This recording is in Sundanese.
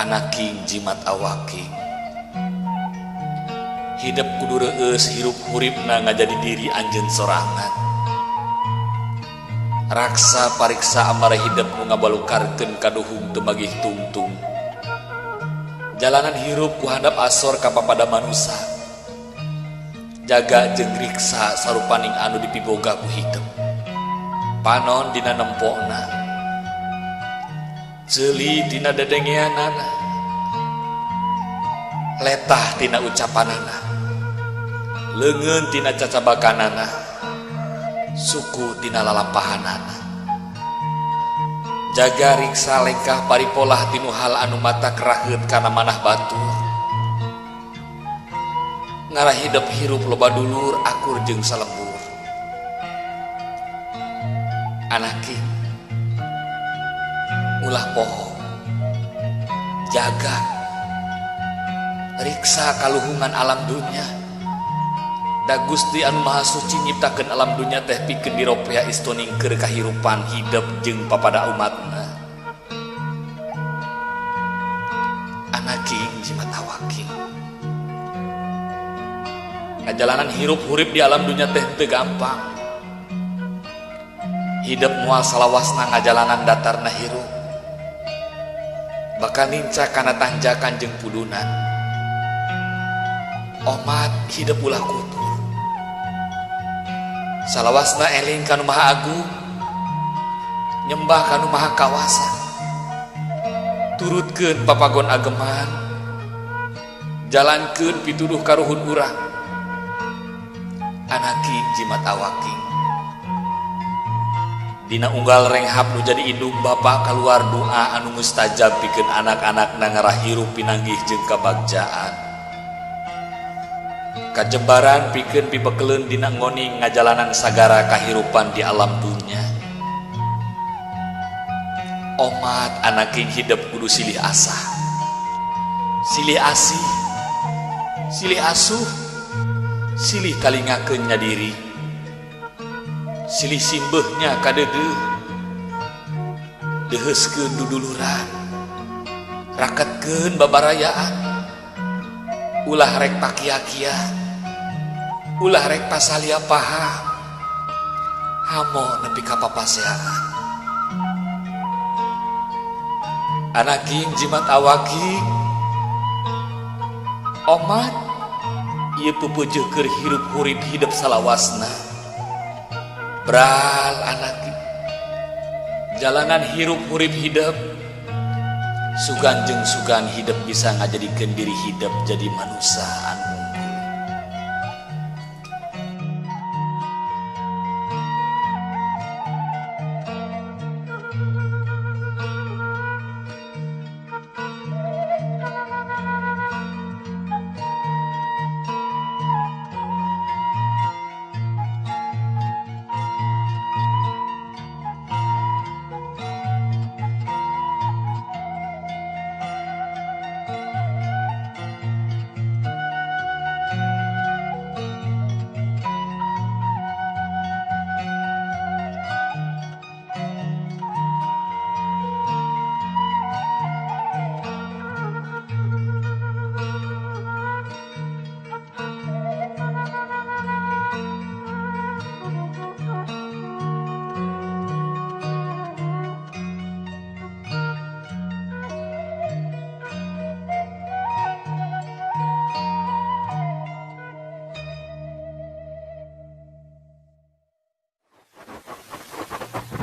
Anaking jimat awaking hidep kudu reueus hirup huripna ngajadi diri anjeun sorangan. Raksa pariksa amara hidep nu ngabalukarkeun kaduhung teu magih tungtung. Jalanan hirup ku handap asor ka papada manusa. Jaga jeung riksa sarupaning anu dipiboga ku hidep. Panon dina nempona, ceuli tina dedengeanana, letah tina ucapanana, leungeun tina cacabakanana, suku tina lalampahanana. Jaga riksa lengkah paripolah tinu hal anu mata keraheut kana manah batur. Ngarah hidep hirup loba dulur akur jeung salembur. Anaki ulah poho, jaga riksa kaluhungan alam dunya. Da Gusti anu Maha Suci nyiptakeun alam dunya teh pikeun diropea istoning keur kahirupan hidep jeung papada umatna. Anaking jimat awaking, ngajalanan hirup hurip di alam dunya teh teu gampang. Hidep moal salawasna ngajalanan datarna hirup, bakal nincak kana tanjakan jeung pudunan. Omat hidep ulah kupur, salawasna eling kanu Maha Agung, nyembah kanu Maha Kawasa, turutkeun papagon ageman, jalankeun pituduh karuhun urang. Anaki jimat awaking, dina unggal renghap nu jadi indung bapa kaluar doa anu mustajab pikeun anak-anakna ngarah hirup pinanggih jeung kabagjaan. Kajembaran pikeun pibekeleun dina ngoning ngajalanan sagara kahirupan di alam dunya. Omat anaking hidep kudu silih asah, silih asih, silih asuh, silih talingakeun nya diri, silih simbeuhnya kadeudeuh, deuheuskeun duduluran, raketkeun babarayaan, ulah rek pakia-kia, ulah rek pasalia paha, hamo nepi ka papaseaan. Anaking jimat awaking, omat ieu pupujuh keur hirup hurip hidep salawasna. Bral anaki, jalanan hirup hurip hidep, sugan jeung sugan hidep bisa ngajadikeun diri hidep jadi manusia anu